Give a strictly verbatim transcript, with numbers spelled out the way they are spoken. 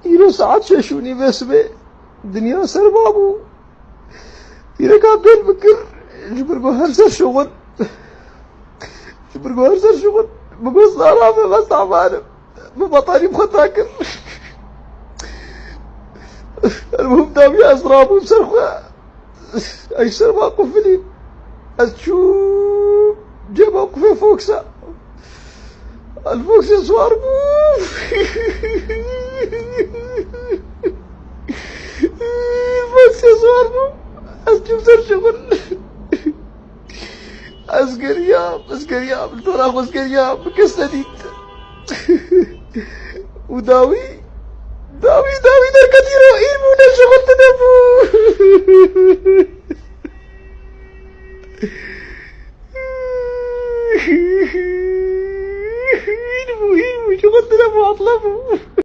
Îro saet şeş û nîvê sibê dinya serma bû. Pîreka pêl bikir, ji ber ku her ser şixul, ji ber ku her ser şixul, bi gost zara ve ve savan im. Bi betanî bi xwe ta kir. Elmuhim dawî ez rabûm ser xwe. Ez ji serma qufilîm. Ez çûm cem mewqifê Foxa. Ez Foxê siwar bûm. Foxê siwar bûm. Ez çûm ser şixul. Ez geriyam, ez geriyam. Li dora xwe ez geriyam. Min kes nedît. Û dawî, dawî, dawî derketî ro îr bû, ne şixul tune bû. Îr bû, îr bû, şixul tune bû, atla bû.